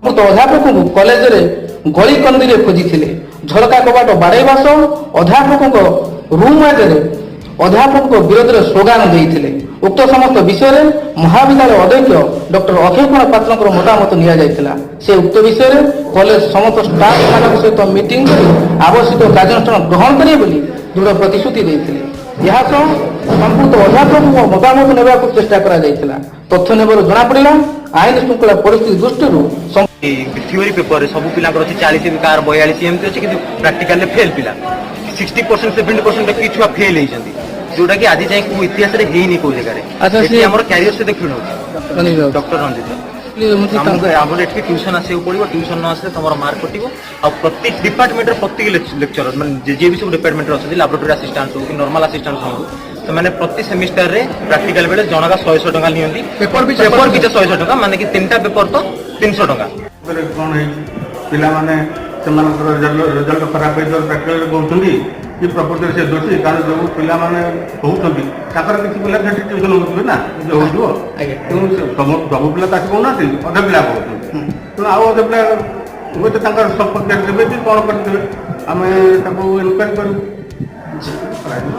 ସମ୍ପୃକ୍ତ ଅଧ୍ୟାପକଙ୍କୁ କଲେଜରେ ଗଳି କନ୍ଦିରେ ଖୋଜିଥିଲେ। ଝରକା କବାଟ ବାଡ଼େଇବା ସହ ଅଧ୍ୟାପକଙ୍କ ରୁମ୍ ଆଗରେ ଅଧ୍ୟାପକଙ୍କ ବିରୋଧରେ ସ୍ଲୋଗାନ ଦେଇଥିଲେ। ଉକ୍ତ ସମସ୍ତ ବିଷୟରେ ମହାବିଦ୍ୟାଳୟ ଅଧ୍ୟକ୍ଷ ଡକ୍ଟର ଅକ୍ଷୟ କୁମାର ପାତ୍ରଙ୍କର ମତାମତ ନିଆଯାଇଥିଲା। ସେ ଉକ୍ତ ବିଷୟରେ କଲେଜ ସମସ୍ତ ଷ୍ଟାଫ୍ ମାନଙ୍କ ସହିତ ମିଟିଂ କରି ଆବଶ୍ୟକ କାର୍ଯ୍ୟାନୁଷ୍ଠାନ ଗ୍ରହଣ କରିବେ ବୋଲି ଦୃଢ଼ ପ୍ରତିଶ୍ରୁତି ଦେଇଥିଲେ। ଏହା ସହ ସମ୍ପୃକ୍ତ ଅଧ୍ୟାପକଙ୍କ ମତାମତ ନେବାକୁ ଚେଷ୍ଟା କରାଯାଇଥିଲା। ତଥ୍ୟ ନେବାରୁ ଜଣାପଡ଼ିଲା, ଆଇନ ଶୃଙ୍ଖଳା ପରିସ୍ଥିତି ଦୃଷ୍ଟିରୁ ଥିଓରି ପେପରରେ ସବୁ ପିଲାଙ୍କର ଅଛି 40, କାହାର 42 ଏମିତି ଅଛି। କିନ୍ତୁ ପ୍ରାକ୍ଟିକାଲରେ ଫେଲ୍ ପିଲା 60%, 70% ରଖିକି ଛୁଆ ଫେଲ୍ ହେଇଛନ୍ତି, ଯୋଉଟା କି ଆଜି ଯାଏଁ କୋଉ ଇତିହାସରେ ହେଇନି କୋଉ ଜାଗାରେ। ଏଠି ଆମର କ୍ୟାରିୟର ସହିତ ଖେଳ ହଉଛି। ଡକ୍ଟର ରଞ୍ଜିତ। ଆମକୁ ଆମର ଏଠି ଟ୍ୟୁସନ ଆସିବାକୁ ପଡିବ। ଟ୍ୟୁସନ ନ ଆସିଲେ ତମର ମାର୍କ କଟିବ। ଆଉ ପ୍ରତି ଡିପାର୍ଟମେଣ୍ଟର ପ୍ରତ୍ୟେକ ଲେକ୍ଚର, ମାନେ ଯିଏ ବି ସବୁ ଡିପାର୍ଟମେଣ୍ଟରେ ଅଛନ୍ତି, ଲାବୋରେଟୋରୀ ଆସିଷ୍ଟାଣ୍ଟ ହଉ କି ନର୍ମାଲ ଆସିଷ୍ଟାଣ୍ଟ ହୁଅନ୍ତୁ, ସେମାନେ ପ୍ରତି ସେମିଷ୍ଟାରରେ ପ୍ରାକ୍ଟିକାଲ ବେଳେ ଜଣକା ଶହେ ଶହେ ଟଙ୍କା ନିଅନ୍ତି। ପେପର ପିଛା। ପେପର ପିଛା ଶହେ ଶହେ ଟଙ୍କା, ମାନେ କି ତିନିଟା ପେପର ତ 300 ଟଙ୍କା। ଉପରେ କ'ଣ ହେଇଛି? ପିଲାମାନେ ସେମାନଙ୍କର ରେଜଲ୍ଟ ଖରାପ ହେଇଥିବାରୁ ପ୍ରାକ୍ଟିକାଲରେ କହୁଛନ୍ତି କି ପ୍ରକୃତରେ ସେ ଦୋଷୀ? କାରଣ ଯେଉଁ ପିଲାମାନେ କହୁଛନ୍ତି, ତାଙ୍କର କିଛି ପିଲା ସେଠି ଟ୍ୟୁସନ୍ ହେଉଥିବେ ନା, ଯୋଉ ହେଉଥିବ। ତେଣୁ ସେ ସବୁ ପିଲା ତ ଆସି କହୁନାହାନ୍ତି, ଅଧେ ପିଲା କହୁଛନ୍ତି। ତେଣୁ ଆଉ ଅଧେ ପିଲା ହୁଏତ ତାଙ୍କର ସପକ୍ଷରେ ଥିବେ କି କ'ଣ କରିଥିବେ। ଆମେ ତାକୁ ଇନକ୍ୱାରି କରିବୁ, କରାଯିବ।